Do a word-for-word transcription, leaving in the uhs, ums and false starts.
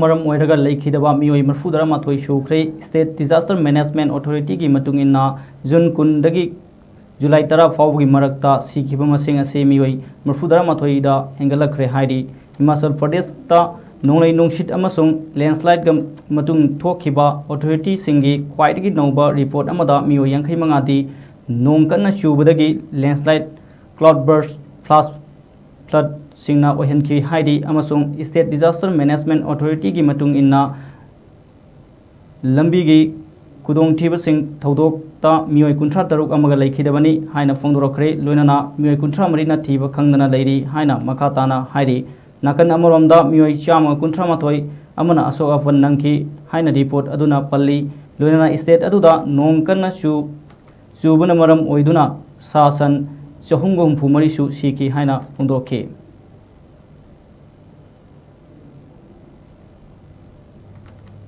ꯃꯔꯝ ꯑꯣꯏꯔꯒ ꯂꯩꯈꯤꯗꯕ ꯃꯤꯑꯣꯏ ꯃꯔꯤꯐꯨꯇꯔꯥꯃꯥꯊꯣꯏ ꯁꯨꯈ꯭ꯔꯦ꯫ State Disaster Management Authorityꯒꯤ ꯃꯇꯨꯡ ꯏꯟꯅ, ꯖꯨꯟ ꯀꯨꯟꯗꯒꯤ ꯖꯨꯂꯥꯏ ꯇꯔꯥ ꯐꯥꯎꯕꯒꯤ ꯃꯔꯛꯇ ꯁꯤꯈꯤꯕ ꯃꯁꯤꯡ ꯑꯁꯤ ꯃꯤꯑꯣꯏ ꯃꯔꯤꯐꯨꯇꯔꯥꯃꯥꯊꯣꯏꯗ ꯍꯦꯟꯒꯠꯂꯛꯈ꯭ꯔꯦ ꯍꯥꯏꯔꯤ꯫ ꯍꯤꯃꯥꯆꯜ ꯄ꯭ꯔꯗꯦꯁꯇ ꯅꯣꯡꯂꯩ ꯅꯨꯡꯁꯤꯠ ꯑꯃꯁꯨꯡ ꯂꯦꯟꯁ꯭ꯂꯥꯏꯗꯀ ꯃꯇꯨꯡ ꯊꯣꯛꯈꯤꯕ authorityꯁꯤꯡꯒꯤ ꯈ꯭ꯋꯥꯏꯗꯒꯤ ꯅꯧꯕ ꯔꯤꯄꯣꯔꯠ ꯑꯃꯗ ꯃꯤꯑꯣꯏ ꯌꯥꯡꯈꯩ ꯃꯉꯥꯗꯤ ꯅꯣꯡ ꯀꯟꯅ ꯆꯨꯕꯗꯒꯤ ꯂꯦꯟꯁ꯭ꯂꯥꯏꯗ, cloudburst, flash floodꯁꯤꯡꯅ ꯑꯣꯏꯍꯟꯈꯤ ꯍꯥꯏꯔꯤ, ꯑꯃꯁꯨꯡ State Disaster Management Authorityꯒꯤ ꯃꯇꯨꯡ ꯏꯟꯅ, ꯂꯝꯕꯤꯒꯤ ꯈꯨꯗꯣꯡꯊꯤꯕꯁꯤꯡ ꯊꯧꯗꯣꯛꯇ ꯃꯤꯑꯣꯏ ꯀꯨꯟꯊ꯭ꯔꯥ ꯇꯔꯨꯛ ꯑꯃꯒ ꯂꯩꯈꯤꯗꯕꯅꯤ ꯍꯥꯏꯅ ꯐꯣꯡꯗꯣꯔꯛꯈ꯭ꯔꯦ꯫ ꯂꯣꯏꯅꯅ ꯃꯤꯑꯣꯏ ꯀꯨꯟꯊ꯭ꯔꯥ ꯃꯔꯤꯅ ꯊꯤꯕ ꯈꯪꯗꯅ ꯂꯩꯔꯤ ꯍꯥꯏꯅ ꯃꯈꯥ ꯇꯥꯅ ꯍꯥꯏꯔꯤ꯫ ꯅꯥꯀꯟ ꯑꯃꯔꯣꯝꯗ, ꯃꯤꯑꯣꯏ ꯆꯥꯝꯃꯒ ꯀꯨꯟꯊ꯭ꯔꯥ ꯃꯥꯊꯣꯏ ꯑꯃꯅ ꯑꯁꯣꯛ ꯑꯄꯟ ꯅꯪꯈꯤ ꯍꯥꯏꯅ ꯔꯤꯄꯣꯔꯠ ꯑꯗꯨꯅ ꯄꯜꯂꯤ꯫ ꯂꯣꯏꯅꯅ state ꯑꯗꯨꯗ ꯅꯣꯡ ꯀꯟꯅ ꯆꯨ-, ꯆꯨꯕꯅ ꯃꯔꯝ ꯑꯣꯏꯗꯨꯅ ꯁꯥ ꯁꯟ ꯆꯍꯨꯝꯒ ꯍꯨꯝꯐꯨ ꯃꯔꯤꯁꯨ ꯁꯤꯈꯤ ꯍꯥꯏꯅ ꯐꯣꯡꯗꯣꯛꯈꯤ꯫